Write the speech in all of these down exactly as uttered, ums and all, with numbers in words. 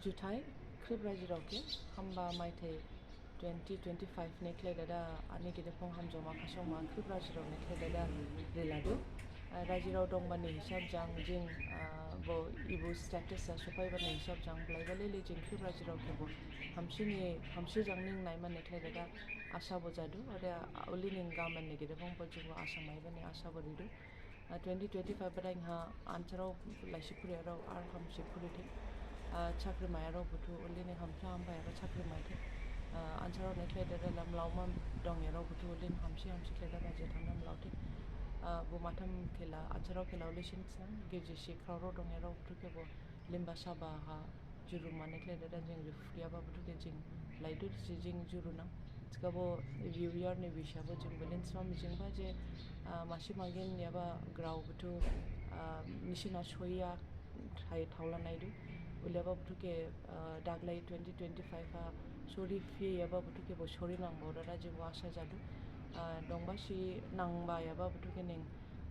Juthai khrip rajirao khe hamba maithai twenty twenty-five ni khlai dada ani gede phang hamjaoma khasaoma khrip rajirao ni khlai dada riladu. Ah, rajirao dongbani hisab jang jing, ah, bo ibu status ha sophaiba ni hisab jang blaiba lele jing khrip rajirao khe bo hamsi ni, hamsi jang ning naima ni khlai dada asa bo jadu. Ode, ah, uli ning gaman ni gede phang bo jing bo asa maiba ni asa bo ridu. Ah, twenty twenty-five badain ha ansarao laisi phuriyarao ar hamsi phurithing. Ah, chakri maiyarao buthu uli ni hamphla hamphayarao chakri maithing. Ah, ansarao ni khlai dada lam laoma dongyarao buthu uli ni hamsi hamsi khlai dada je thangna mlaothing. Ah, bo matham khela, ansarao khela uli sin sang, girjisi khraorao dongyarao buthu khe bo limba saba ha juru mane khlai dada jing riphuyaba buthu khe jing laidu si jing juru nang. Thikhabo New Year ni bisabo jing belin sma mijingba je, ah, masi magin yaba grao buthu, ah, nisi na soya thai thaola naidu. Uliyaba buthu khe, ah, daglai twenty twenty-five ha sori phiyaba buthu khe bo sori nangbo dada jing bo asa jadu. Ah, dongba si nangba yaba buthu khe ning,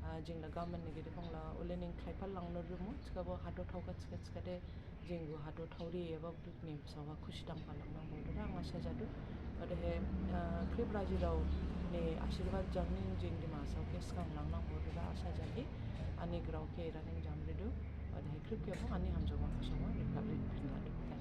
ah, jing la gaman ni gede phang la uli ning khlaiphal langno rumu, thikhabo hado thaokha thikha thikhade jing bo hado thaoriyaba buthu ni bsao ha khusi dangpha langnangbo dada ang asa jadu. Odehe, ah, khrip rajirao ni asirbad jang ning jing Dima Hasao khe sgang langnangbo dada asa jahi ani grao khe era ning jamridu. Odehe khrip khe bo ani hamjaoma khasaoma rikha rikha.